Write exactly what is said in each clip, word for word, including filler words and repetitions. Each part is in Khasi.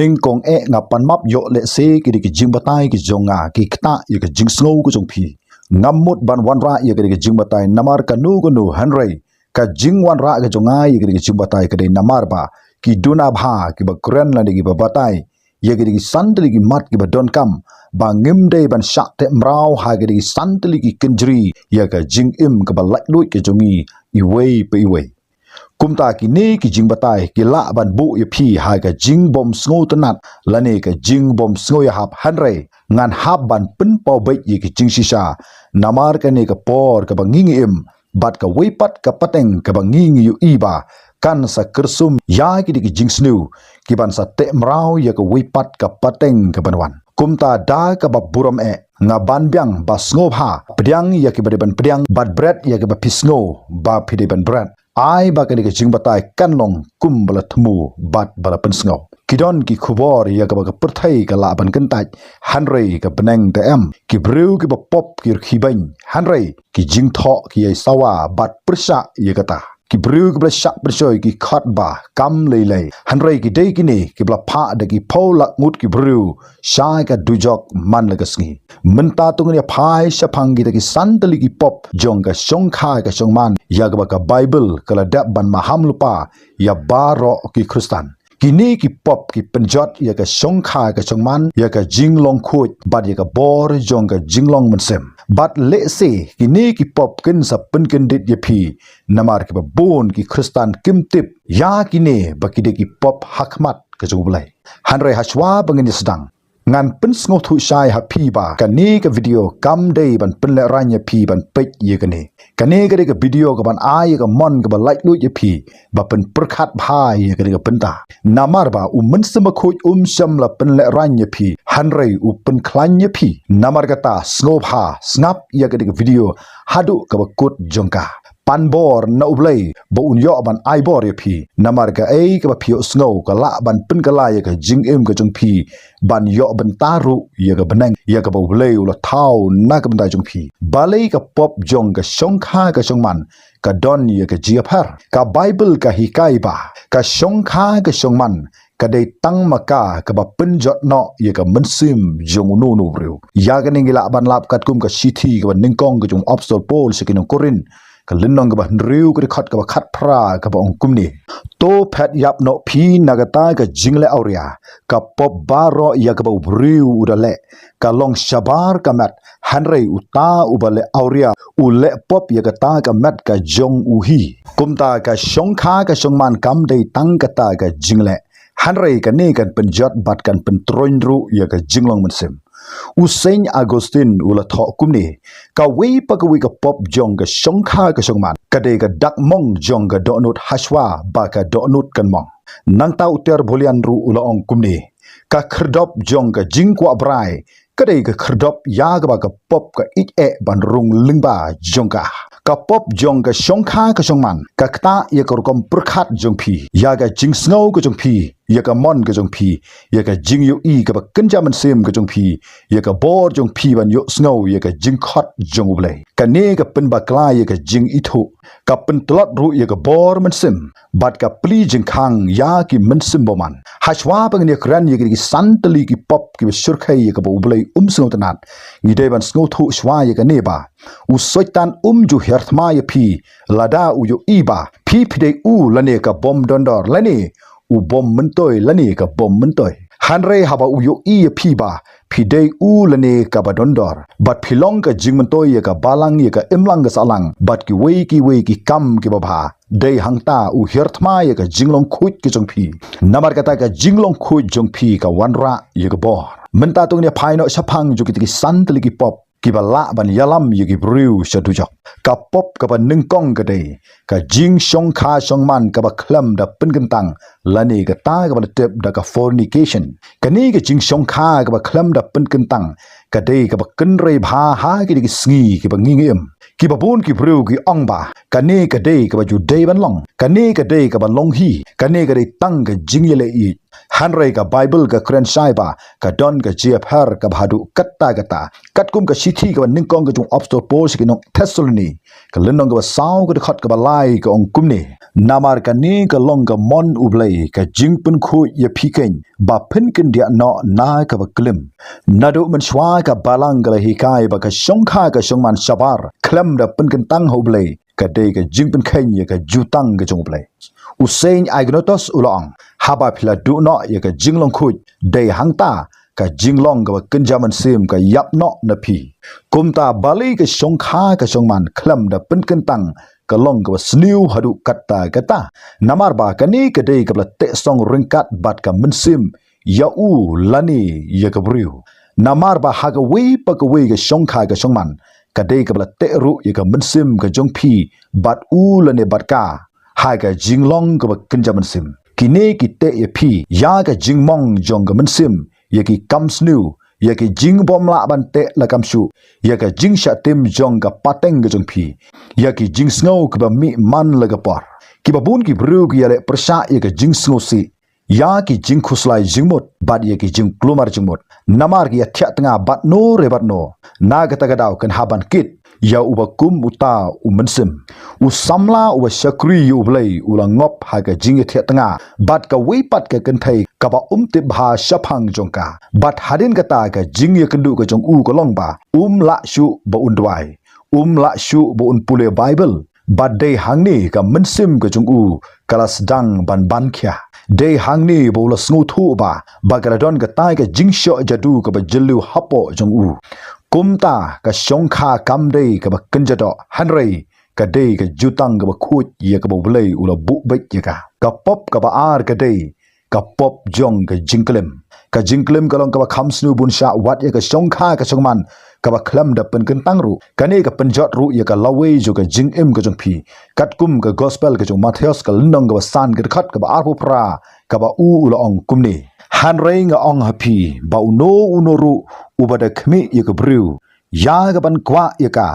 Ing kong eh nga pan map ïoh lehse ki dei ki jingbatai ki jong nga ki ktah ïa ka jingsngew ka jong phi. Ngam mut ban wanrah ïa ki dei ki jingbatai namar kano kano hynrei ka jingwanrah ka jong nga ïa ki dei ki jingbatai ka dei namar ba ki duna bha kiba kren lane kiba batai ïa ki dei ki san tylli ki mat kiba donkam ba ngim dei ban shah teh mraw ha ki dei ki san tylli ki kynjri ïa ka jingim kaba laitluid ka jong ngi iwei pa iwei. Kumta kine ki jingbatai ki lah ban buh ïa phi ha ka jingbym sngewtynnat lane ka jingbym sngewïahap hynrei ngan hap ban pynpaw beit ïa ki jingshisha namar kane ka por kaba ngi ngi im bad kawei pat ka pateng kaba ngi ngi ïohi ba kan sa kyrsum ïa ki dei ki jingsniew ki ban sa teh mraw ïa kawei pat ka pateng ka ban wan. Kumta da kaba burom eh nga ban biang ba sngewbha pdiang ïa kiba dei ban pdiang bad bret ïa kiba phi sngew ba phi dei ban bret. Ai ba ka dei ka jingbatai kan long kum ba la thmu bad ba la pynsngew. Ki don ki khubor ïa kaba ka pyrthei ka lah ban kyntait hynrei ka bneng te em. Ki briew kiba pop ki rkhie beiñ hynrei ki jingthoh ki ïai sawa bad pyrshah ïa kata. Ki briew kiba la shah pynshoi ki khot ba kam lei lei hynrei ki dei kine kiba la phah da ki phew lak ngut ki briew sha ka dujok man la ka sngi. Mynta to ngin ïa phai shaphang kita ki san tylli ki pop jong ka shongkha ka shongman ïa kaba ka Baibl ka la dep ban maham lypa ïa baroh ki Khristan. Kine ki pop ki pynjot ïa ka shongkha ka shongman ïa ka jinglong khuid bad ïa ka bor jong ka jinglong mynsiem. Bad lehse kine ki pop kin sa pynkyndit ïa phi namar kiba bun ki Khristan kim tip ïa kine ba ki dei ki pop ha khmat ka jong U Blei. Hynrei hashwa ba ngin ïa sdang ngan pynsngewthuh shai ha phi ba kane ka video kam dei ban pynlehraiñ ïa phi ban peit ïa kane. Kane ka dei ka video ka ban ai ïa ka mon kaba laitluid ïa phi ba pynpyrkhat bha ïa kane ka bynta. Namar ba U Mynsiem Bakhuid um shym la pynlehraiñ ïa phi hynrei u pynkhlaiñ ïa phi. Namar kata sngewbha sngap ïa kane ka video haduh kaba kut jong ka. Pan bor na U Blei ba un ïoh ban ai bor ïa phi. Namar kaei kaba phi ïohsngew ka lah ban pynkylla ïa ka jingim ka jong phi ban ïoh bynta ruh ïa ka bneng ïa kaba U Blei u la thaw na ka bynta jong phi. Balei ka pop jong ka shongkha ka shongman ka don ïa ka jingïapher? Ka Baibl ka hikai ba ka shongkha ka shongman ka dei tang ma ka kaba pynjot noh ïa ka mynsiem jong uno uno u briew. Ïa kane ngi lah ban lap katkum ka shithi kaba nyngkong ka jong u Apostol Paul sha ki nong Korinth, ka lynnong kaba hynriew ka dkhot kaba khatphra kaba ong kumne. To phet ïap noh phi na kata ka jingleh awria, ka pop baroh ïa kaba u briew u da leh, ka long shabar ka met, hynrei uta uba leh awria u leh pop ïa kata ka met ka jong u hi. Kumta ka shongkha ka shongman kam dei tang kata ka jingleh, hynrei kane kan pynjot bad kan pyntroiñ ruh ïa ka jinglong mynsiem. U Saint Augustine u la thoh kumne, kawei pa kawei ka pop jong ka shongkha ka shongman ka dei ka dak mong jong ka dohnud hashwa ba ka dohnud kan mong. Nangta u Tertullian ruh u la ong kumne, ka khyrdop jong ka jingkwah brai ka dei ka khyrdop ïa kaba ka pop ka ïeit eh ban rung lyngba jong ka. Ka pop jong ka shongkha ka shongman ka ktah ïa ka rukom pyrkhat jong phi, ïa ka jingsngew ka jong phi, ïa ka mon ka jong phi, ïa ka jingïohi kaba kynja mynsiem ka jong phi, ïa ka bor jong phi ban ïohsngew ïa ka jingkhot jong U Blei. Kane ka pynbakla ïa ka jingithuh, ka pyntlot ruh ïa ka bor mynsiem bad ka plie jingkhang ïa ki mynsiem bymman. Hashwa ba ngin ïa kren ïa ki san tylli ki pop kiba shyrkhei ïa kaba U Blei um sngewtynnat, ngi dei ban sngewthuh shwa ïa kane ba u Soitan um ju hiar thma ïa phi lada u ïohi ba phi phi dei u lane ka bym dondor lane u bym myntoi lane ka bym myntoi. Hynrei haba u ïohi ïa phi ba phi dei u lane kaba dondor bad phi long ka jingmyntoi ïa ka balang ïa ka imlang ka sahlang bad kiwei kiwei ki kam kiba bha, dei hangta u hiar thma ïa ka jinglong khuid ka jong phi. Namar kata ka jinglong khuid jong phi ka wanrah ïa ka bor. Mynta to ngin ïa phai noh shaphang jong kita ki san tylli ki pop kiba lah ban ïalam ïa ki briew sha dujok. Ka pop kaba nyngkong ka dei ka jingshongkha shongman kaba khlem da pynkyntang lane kata kaba la tip da ka fornication. Kane ka jingshongkha kaba khlem da pynkyntang ka dei kaba kynrei bha ha kine ki sngi kiba ngi ngi im. Kiba bun ki briew ki ong ba kane ka dei kaba ju dei ban long, kane ka dei kaba long hi, kane ka dei tang ka jingïaleh ïeit. Hynrei ka Baibl ka kren shai ba ka don ka jingïapher kaba haduh katta katta. Katkum ka shithi kaba nyngkong ka jong u Apostol Paul sha ki nong Thessaloni, ka lynnong kaba saw, ka dkhot kaba lai, ka ong kumne: Namar kane ka long ka mon U Blei, ka jingpynkhuid ïa phi keiñ, ba phin kyndiah noh na kaba klim. Naduh mynshuwa ka Balang ka la hikai ba ka shongkha ka shongman shabar khlem da pynkyntang ha U Blei ka dei ka jingpynkheiñ ïa ka jutang ka jong U Blei. U Saint Ignatius u la ong: Haba phi la duh noh ïa ka jinglong khuid, dei hangta ka jinglong kaba kynja mynsiem ka ïap noh na phi. Kumta balei ka shongkha ka shongman khlem da pynkyntang ka long kaba sniew haduh katta katta? Namar ba kane ka dei kaba la teh song ryngkat bad ka mynsiem ïa u lane ïa ka briew. Namar ba ha kawei pa kawei ka shongkha ka shongman ka dei kaba la teh ruh ïa ka mynsiem ka jong phi bad u lane bad ka ha ka jinglong kaba kynja mynsiem. Kine ki teh ïa phi ïa ka jingmong jong ka mynsiem, ïa ki kam sniew, ïa ki jingbymlah ban teh lakam shuh, ïa ka jingshah tim jong ka pateng ka jong phi, ïa ki jingsngew kiba mih man la ka por. Kiba bun ki briew ki ïaleh pyrshah ïa ka jingsngewsih, ïa ki jingkhuslai jingmut bad ïa ki jingkulmar jingmut. Namar ki ïathiah tnga bad no re bad no. Na kata ka daw kan hap ban kit ïa uba kum uta u mynsiem. U samla uba shakri ïa U Blei u la ngop ha ka jingïathiah tnga bad kawei pat ka kynthei kaba um tip bha shaphang jong ka. Bad hadien kata ka jingïakynduh ka jong u ka long ba um lah shuh ba un duwai, um lah shuh ba un pule Baibl. Bad dei hangne ka mynsiem ka jong u ka la sdang ban ban khia. Dei hangne ba u la sngewthuh ba, ba ka la don katai ka jingshoh jadu kaba jylliew hapoh jong u. Kumta ka shongkha kam dei kaba kynja doh, hynrei ka dei ka jutang kaba khuid ïa kaba U Blei u la buh beit ïa ka. Ka pop kaba ar ka dei ka pop jong ka jingklim. Ka jingklim ka long kaba kham sniew bun shah wat ïa ka shongkha ka shongman kaba khlem da pynkyntang ruh. Kane ka pynjot ruh ïa ka lawei jong ka jingim ka jong phi. Katkum ka gospel ka jong Mathaios ka lynnong kaba san ka dkhot kaba arphew phra, kaba u u la ong kumne: Hynrei nga ong ha phi ba uno uno ruh uba da khmih ïa ka briew ïa ka ban kwah ïa ka,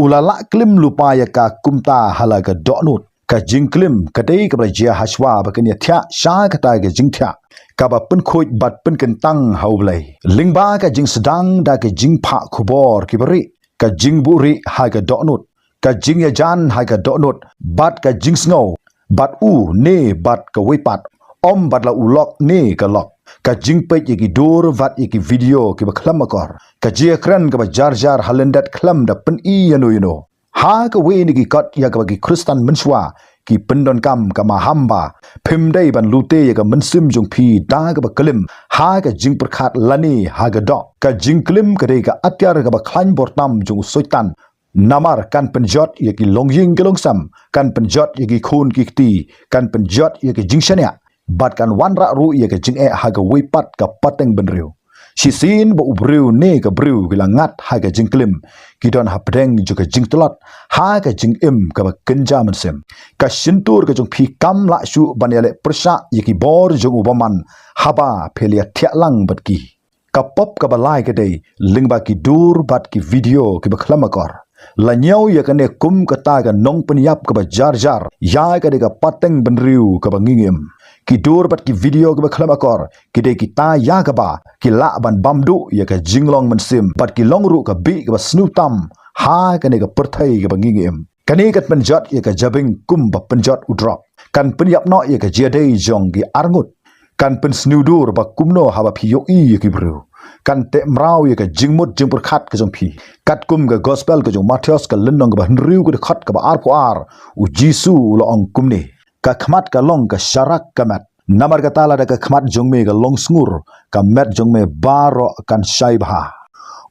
u la lah klim lypa ïa ka kumta ha la ka dohnud. Ka jingklim ka dei kaba la jia hashwa ba kin ïathiah sha kata ka jingthiah kaba pynkhuid bad pynkyntang ha U Blei. Lyngba ka jingsdang da ka jingphah khubor kiba rieh, ka jingbuhrieh ha ka dohnud, ka jingïajan ha ka dohnud, bad ka jingsngew bad u ne bad kawei pat, ym bad la u lok ne ka lok, ka jingpeit ïa ki dur bad ïa ki video kiba khlem akor, ka jingïakren kaba jar jar ha lyndet khlem da pyni ïano ïano. Ha kawei na ki kot ïa kaba ki Khristan mynshuwa ki pyndonkam ka maham ba phim dei ban lute ïa ka mynsiem jong phi da kaba klim ha ka jingpyrkhat lane ha ka doh. Ka jingklim ka dei ka atiar kaba khlaiñ bor tam jong u Soitan. Namar kan pynjot ïa ki longïing ki longsem, kan pynjot ïa ki khun ki kti, kan pynjot ïa ki jingshaniah, bad kan wanrah ruh ïa ka jingeh ha kawei pat ka pateng bynriew. Shisien ba u briew ne ka briew ki la ngat ha ka jingklim, ki don hapdeng jong ka jingtlot ha ka jingim kaba kynja mynsiem. Ka shyntur ka jong phi kam lah shuh ban ïaleh pyrshah ïa ki bor jong u bymman haba phi la ïathiah lang bad ki. Ka pop kaba lai ka dei lyngba ki dur bad ki video kiba khlem akor. La ñiew ïa kane kum kata ka nongpynïap kaba jar jar ïa kane ka pateng bynriew kaba ngi im. Ki dur bad ki video kiba khlem akor ki dei kita ïa kaba ki lah ban bam duh ïa ka jinglong mynsiem bad ki long ruh ka bih kaba sniew tam ha kane ka pyrthei kaba ngi im. Kane kan pynjot ïa ka jabieng kum ba pynjot u drok. Kan pynïap noh ïa ka jingïadei jong ki arngut. Kan pynsniew dur ba kumno haba phi ïohi ïa ki briew. Kan teh mraw ïa ka jingmut jingpyrkhat ka jong phi. Katkum ka gospel ka jong Mathaios ka lynnong kaba hynriew ka dkhot kaba arphew ar, u Jisu u la ong kumne: Ka khmat ka long ka sharak ka met. Namar kata lada ka khmat jong me ka long sngur, ka met jong me baroh kan shai bha.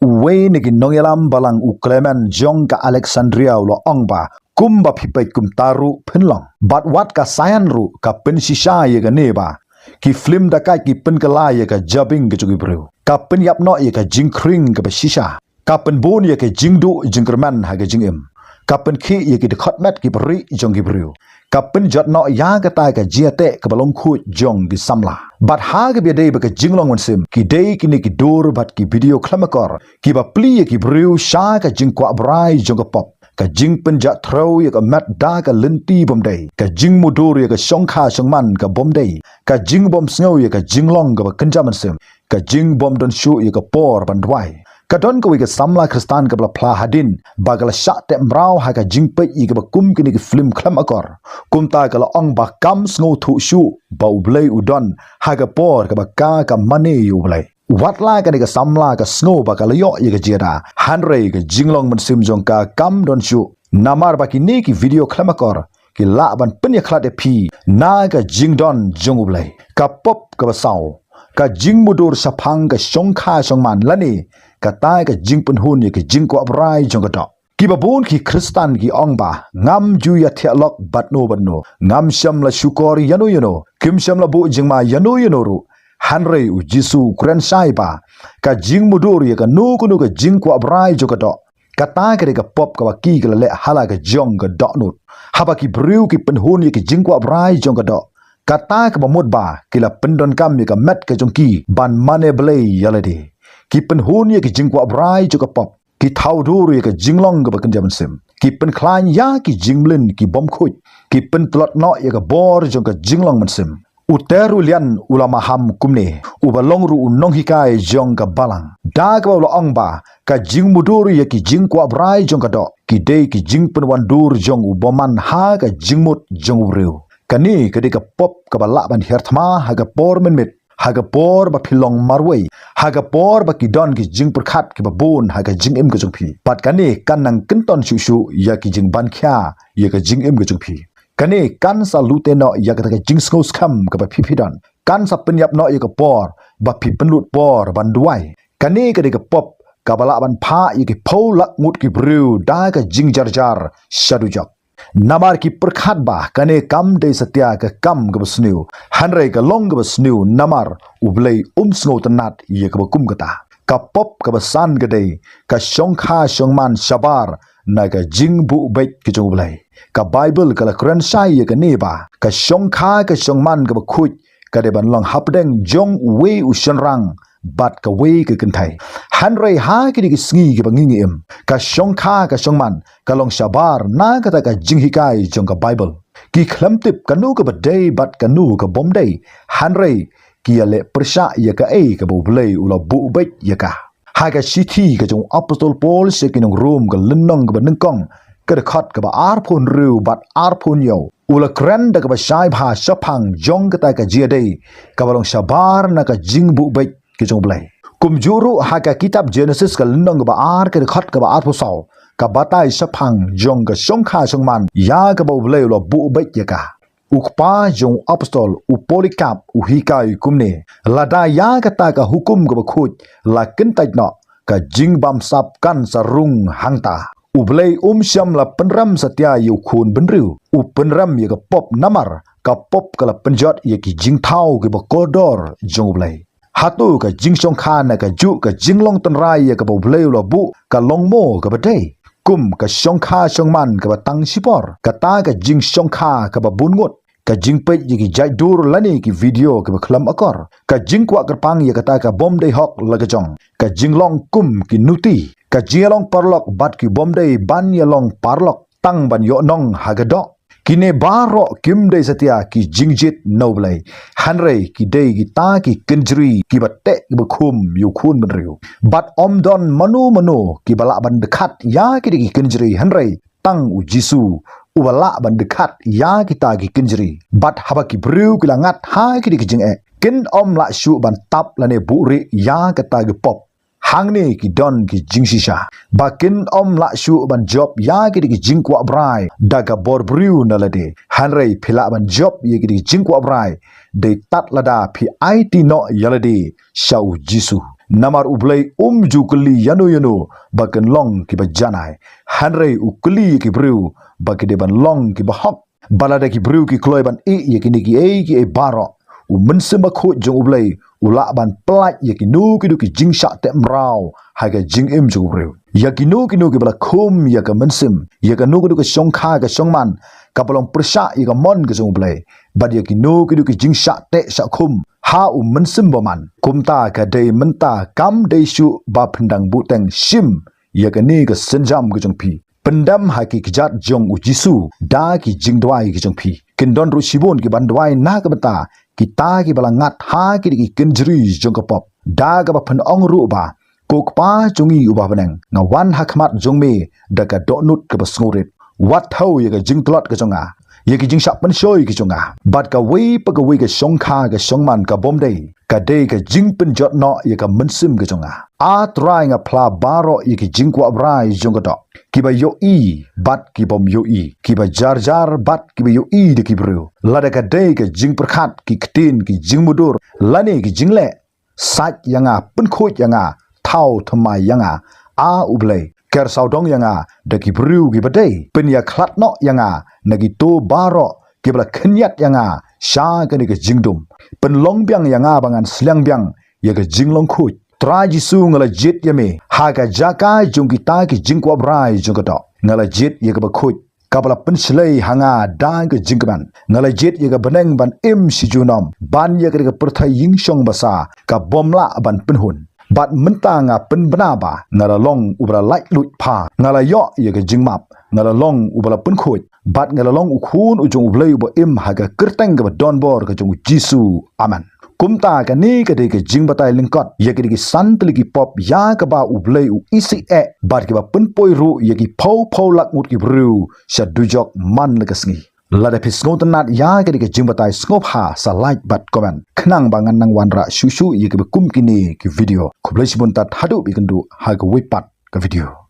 Uwei na ki nongïalam balang u Clement jong ka Alexandria u la ong ba, kumba phi peit kumta ruh phin long. Bad wat ka science ruh ka pynshisha ïa kane ba ki film dakaid ki pynkylla ïa ka jabieng ka jong ki briew. Ka pynïap noh ïa ka jingkhring kaba shisha. Ka pynbun ïa ka jingduh jingkyrmen ha ka jingim. Ka pynkhih ïa ki dkhot met kiba rieh jong ki briew. Ka pynjot noh ïa kata ka jingïateh kaba long khuid jong ki samla. Bad ha kaba ïadei bad ka jinglong mynsiem, ki dei kine ki dur bad ki video khlem akor kiba plie ïa ki briew sha ka jingkwah brai jong ka pop. ka jingpynjah threw ïa ka met da ka lynti bym dei, ka jingmudui ïa ka shongkha shongman ka bym dei, ka jingbymsngew ïa ka jinglong kaba kynja mynsiem, ka jingbym don shuh ïa ka por ban duwai. Ka don kawei ka samla Khristan kaba la phla hadien ba ka la shah teh mraw ha ka jingpeit ïa kaba kum kine ki film khlem akor. Kumta ka la ong ba kam sngewthuh shuh ba U Blei u don ha ka por kaba ka ka mane ïa U Blei. Wat la kane ka samla ka sngew ba ka la ïoh ïa ka jingïada, hynrei ka jinglong mynsiem jong ka kam don shuh. Namar ba kine ki video khlem akor ki lah ban pynïakhlad ïa phi na ka jingdon jong U Blei. Ka pop kaba saw, ka jingmudui shaphang ka shongkha shongman lane kata ka jingpynhun ïa ka jingkwah brai jong ka doh. Kiba bun ki Khristan ki ong ba ngam ju ïathiah lok bad no bad no, ngam shym la shukor ïa no ïa no, kim shym la buh jingma ïa no ïa no ruh. Hynrei U Jisu u kren shai ba ka jingmudui ïa kano kano ka jingkwah brai jong ka doh, kata ka dei ka pop kaba ki ka la leh ha la ka jong ka dohnud. Haba ki briew ki pynhun ïa ka jingkwah brai jong ka doh, kata kaba mut ba ki la pyndonkam ïa ka met ka jong ki ban mane blei ïa lade. Ki pynhun ïa ka jingkwah brai jong ka pop, ki thaw dur ïa ka jinglong kaba kynja mynsiem, ki pynkhlaiñ ïa ki jingmlien ki bym khuid, ki pyntlot noh ïa ka bor jong ka jinglong mynsiem. U Tertullian u la maham kumne, uba long ruh u nonghikai jong ka balang, da kaba u la ong ba ka jingmudui ïa ki jingkwah brai jong ka doh ki dei ki jingpynwandur jong u bymman ha ka jingmut jong u briew. Kane ka dei ka pop kaba lah ban hiar thma ha ka por mynmiet, ha ka por ba phi long marwei, ha ka por ba ki don ki jingpyrkhat kiba bun ha ka jingim ka jong phi. Bad kane kan nang kynton shuh shuh ïa ki jingbankhia ïa ka jingim ka jong phi. Kane kan sa lute noh ïa kata ka jingsngewskhem kaba phi phi don. Kan sa pynïap noh ïa ka por ba phi pynlut por ban duwai. Kane ka dei ka pop kaba lah ban phah ïa ki phew lak ngut ki briew da ka jingjarjar sha dujok. Namar ki pyrkhat ba kane kam dei satia ka kam kaba sniew, hynrei ka long kaba sniew namar U Blei um sngewtynnat ïa kaba kum kata. Ka pop kaba san ka dei ka shongkha shongman shabar na ka jingbuh beit ka jong U Blei. Ka Baibl ka la kren shai ïa kane ba ka shongkha ka shongman kaba khuid ka dei ban long hapdeng jong uwei u shynrang bad kawei ka kynthei. Hynrei ha kine ki sngi kiba ngi ngi im, ka shongkha ka shongman ka long shabar na kata ka jinghikai jong ka Baibl. Ki khlem tip kano kaba dei bad kano ka bym dei, hynrei ki ïaleh pyrshah ïa kaei kaba U Blei u la buh beit ïa ka. Ha ka shithi ka jong u Apostol Paul sha ki nong Rom ka lynnong kaba nyngkong, ka dkhot kaba arphew hynriew bad arphew hynñiew, u la kren da kaba shai bha shaphang jong kata ka jingïadei kaba long shabar na ka jingbuh beit ka jong U Blei. Kumjuh ruh ha ka kitab Jenesis ka lynnong kaba ar ka dkhot kaba arphew saw, ka batai shaphang jong ka shongkha shongman ïa kaba U Blei u la buh beit ïa ka. U kpa jong u apostol u Polycarp u hikai kumne, lada ïa kata ka hukum kaba khuid la kyntait noh, ka jingbamsap kan sa rung hangta. U Blei um shym la pynrem satia ïa u khun bynriew, u pynrem ïa ka pop namar ka pop ka la pynjot ïa ki jingthaw kiba kordor jong U Blei. Hato ka jingshongkha na kajuh ka jinglong tynrai ïa kaba U Blei u la buh ka long mo kaba dei? Kum ka shongkha shongman kaba tang shipor, kata ka jingshongkha kaba bun ngut, ka jingpeit ïa ki jait dur lane ki video kiba khlem akor, ka jingkwah kyrpang ïa kata ka bym dei hok la ka jong, ka jinglong kum ki nuti, ka jingïalong paralok bad ki bym dei ban ïalong paralok tang ban ïoh nong ha ka doh. Kine baroh kim dei satia ki jingjied na U Blei, hynrei ki dei kita ki kynjri kiba teh kiba khum ïa u khun bynriew. Bad ym don mano mano kiba lah ban dkhat ïa kita ki kynjri, hynrei tang U Jisu uba lah ban dkhat ïa kita ki kynjri. Bad haba ki briew ki la ngat ha kita ki jingeh, kin ym lah shuh ban tap lane buhrieh ïa kata ki pop. Hangne ki don ki jingshisha ba kin ym lah shuh ban jop ïa kita ki jingkwah brai da ka bor briew na lade, hynrei phi lah ban jop ïa kita ki jingkwah brai dei tad lada phi aiti noh ïa lade sha U Jisu. Namar U Blei um ju kylli ïano ïano ba kin long kiba janai, hynrei u kylli ïa ki briew ba ki dei ban long kiba hok. Ba lada ki briew ki kloi ban ïeh ïa kine kiei kiei baroh, u Mynsiem Bakhuid jong U Blei u lah ban pyllait ïa kino kino ki jingshah teh mraw ha ka jingim jong u briew. Ïa kino kino kiba la khum ïa ka mynsiem, ïa kano kano ka shongkha ka shongman kaba long pyrshah ïa ka mon ka jong U Blei, bad ïa kino kino ki jingshah teh shah khum ha u mynsiem bymman. Kumta ka dei mynta, kam dei shuh ba phin dang buhteng shim ïa kane ka sienjam ka jong phi. Pyndem ha ki kjat jong u Jisu da ki jingduwai ki jong phi. Kin don ruh shibun ki ban duwai na ka bynta kita ki ba la ngat ha ki da ki kynjri jong ka pop, da ka ba pynong ruh ba, Ko Kpa jong ngi uba ha bneng, nga wan ha khmat jong me da ka dohnud ka ba sngewrit. Wat thaw ïa ka jingtlot ka jong nga, ïa ki jingshah pynshoi ki jong nga, bad kawei pa kawei ka shongkha ka shongman ka bym dei, ka dei ka jingpynjot noh ïa ka mynsiem ka jong nga. A Trai, nga phla baroh ïa ki jingkwah brai jong ka doh, ki ba ïohi bad ki bym ïohi, ki ba jar jar bad ki ba ïohi da ki briew. Lada ka dei ka jingpyrkhat, ki ktien, ki jingmudui, lane ki jingleh, sait ïa nga, pynkhuid ïa nga, thaw thymmai ïa nga, A U Blei. Ker sawdong ïa nga da ki briew ki ba dei, pynïakhlad noh ïa nga na kito baroh ki ba la khynñiat ïa nga sha kane ka jingdum. Pynlong biang ïa nga ba ngan sliang biang ïa ka jinglong khuid. Trai Jisu, nga la jied ïa me ha ka jaka jong kita ki jingkwah brai jong ka doh. Nga la jied ïa ka ba khuid, ka ba la pynshlei ha nga da ka jingkmen. Nga la jied ïa ka bneng ban im shi junom, ban ïa ka dei ka pyrthei ïingshong basa ka bym lah ban pynhun. Bad mynta nga pynbna ba nga la long uba la laitluid pha, nga la ïoh ïa ka jingmap, nga la long uba la pynkhuid, bad nga la long u khun u jong U Blei uba im ha ka kyrteng ka ba donbor ka jong u Jisu. Amen. Kumta kane ka dei ka jingbatai lyngkot ïa ki dei ki san tylli ki pop ïa ka ba U Blei u isih eh bad ki ba pynpoi ruh ïa ki phew phew lak ngut ki briew sha dujok man la ka sngi. Lada phi sngewtynnat ïa ka dei ka jingbatai, sngewbha sa like bad comment, khnang ba ngan nang wanrah shuh shuh ïa ki ba kum kine ki video. Khublei shibun tad, haduh ba ïakynduh ha kawei pat ka video.